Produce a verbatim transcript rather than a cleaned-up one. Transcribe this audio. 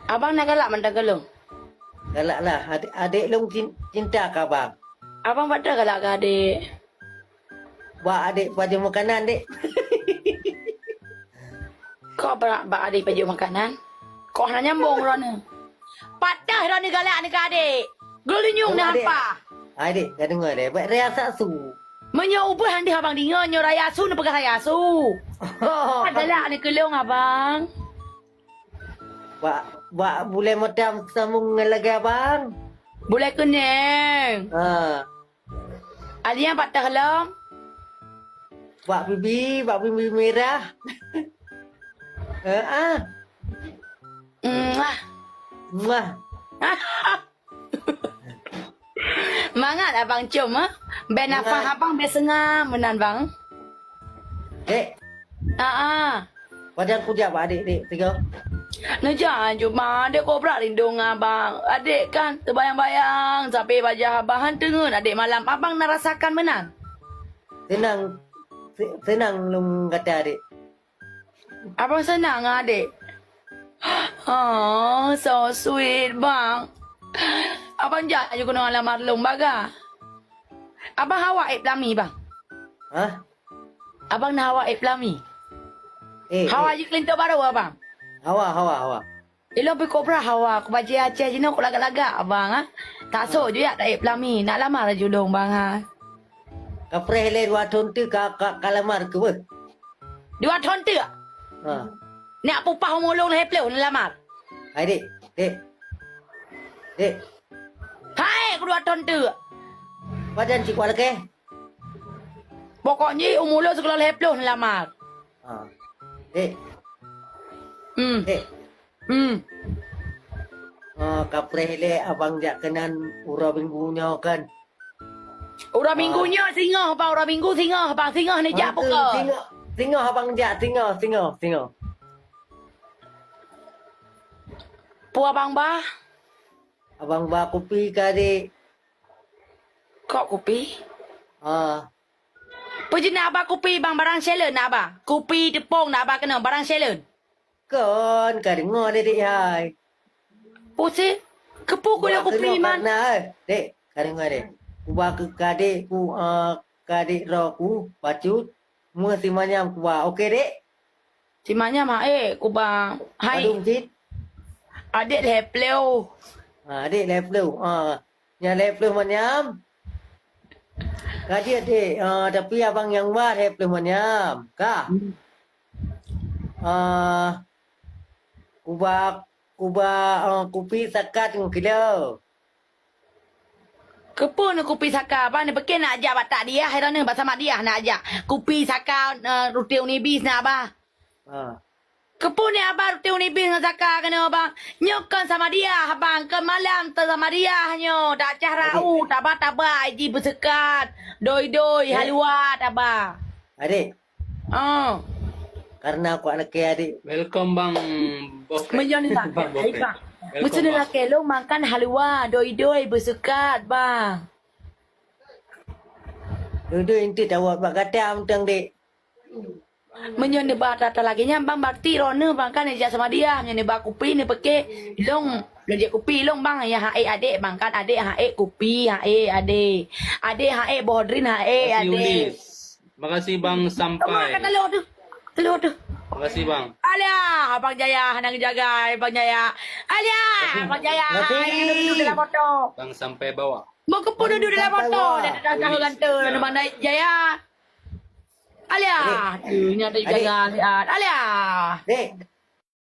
Abang na galak mantong keu lôn? Galak lah, adék, adék lôn cin-, cinta keu abang. Abang pat galak keu adék? Bak adék pajoh makanan, Dek. Kok bak, bak adék pajoh makanan? Kok hana nyambong droeneuh? Pat droeneuh galak neu keu adék? Geulinyueng na apa? Adék, ka deungoe deh, bak raya su. Meunyoe ubeuh han deuh abang deungoe, nyoe raya su neupeugah raya su. Pat galak neu keu lôn abang. Bak, bak bulèe mata sambung ngon lagèe abang. Bulèe keuneng. Ha. Alia pat teuh lom. Bak pipi, bak pipi mirah. Heeh. Mwah. Mwah. Mangat abang cium, ha? Bèk nafah abang bèk seungab meunan, bang. Dek. Ah, ah. Pajan kujak bak adék, Dek, tiga. Neujak aju, bang. Adék kobra rindu ngon abang. Adék kan teubayang-bayang sabe wajah abang. Han teungeut adék malam abang na rasakan meunan. Seunang, se-, seunang lôn gata, Dek. Abang seunang ngon adék. Oh, so sweet, bang. Abang jak aju keunoe alamar lôn baga. Abang hawa ék peulami, bang? Hah? Abang na hawa ék peulami? Eh, hawa eh. Jikeulintô barô, abang? Hawa, hawa, hawa. Ilôn pih kobra hawa, kubajèe Aceh jinoe kulagak-lagak, abang, ha? Tak sok ju jak taék peulami, nak lamar aju lôn, bang, ha? Kapreh lé dua thôn teuk ka, ka, ka lamar keu beuh. Dua thôn teuk? Ha. Nak peupah umu lôn lhèe plôh neulamar. Hai, Dek, Dek. Dek. Hai, ku dua thôn teuk. Pajan cit kuat lakèe? Pokok jih umu lôn sigohlom lhèe plôh neulamar. Ha. Dek. Hmm. Dek. Hmm. Ha, kapreh lé abang jak keunan uroe minggu nyoe kan. Uroe minggu nyoe singoh, bang, uroe minggu singoh, bang, singoh neujak pukon. Singoh, singoh abang jak, singoh, singoh, singoh. Peue abang ba? Abang ba kupi keu adék. Kok kupi? Ah. Peue jih na ba kupi, bang, barang seuleueng na ba? Kupi, teupông na ba keunoe, barang seuleueng? Kon, ka deungoe lé, Dek, hai. Peue si? Keupeue ku lôn kupi, man? Karna, eh, Dek, ka deungoe, Dek. Kuba keu adék ku, eh, keu adék droe ku, bacut, meusimanyam kuba. Oke, Dek? Simanyam, hai, kuba. Hai. Padum cit? Adék lhèe plôh. Ha, adék lhèe plôh. Ha, nyan lhèe plôh manyam. Ka jeuet, Dek. Ha, tapi abang nyang ba lhèe plôh manyam. Ka? Hmm. Ah, kuba, kuba, ah, kupi saka teungoh kilo. Keupeue neu kupi saka? Bang, neu pike nak jak bak takdiah, hai droeneuh, bak samadiyah nak jak. Kupi saka, eh, ruti unibis nak ba. Ah. Keupeue neu aba ruti unibis ngon saka keunoe, bang? Nyoe kon samadiyah, bang. Kon malam teu samadiyah nyoe. Dak cah rau, taba-taba, iji beuseukat. Doi-doi, halua, taba. Adék, Oh. Karena aku anak kaya, adik. Welcome, Bang Bokrek. Meunyoe ni lah, Bang Bokrek. Hai, Bang. Welcome, Bang. Mesti ni lah kelong makan halua, doi-doi, berseukat, Bang. Doi-doi enti tawat bak gata mantong, Dek. Meunyoe neuba ata-ata lagèe nyan, Bang, berarti droeneuh, Bang, kan neujak sama dia. Meunyoe neuba kupi, neupeuke, ilong, neujak kupi ilong, Bang, ya, haek adek, Bang, kan adek haek kupi, haek adek. Adek haek boh drin, haek adek. Makasih, Bang, sampai. Wah, kata lu tu. Lu tu. Makasih, Bang. Alah, Abang Jaya hana geujaga, Abang Jaya. Alah, Abang Jaya, hai, duduk dalam motor. Bang sampai bawah. Mau ke pun duduk dalam motor, dah dah tahu ganteng, Abang Jaya. Alah, tu nya tak jaga siat. Alah. Dek.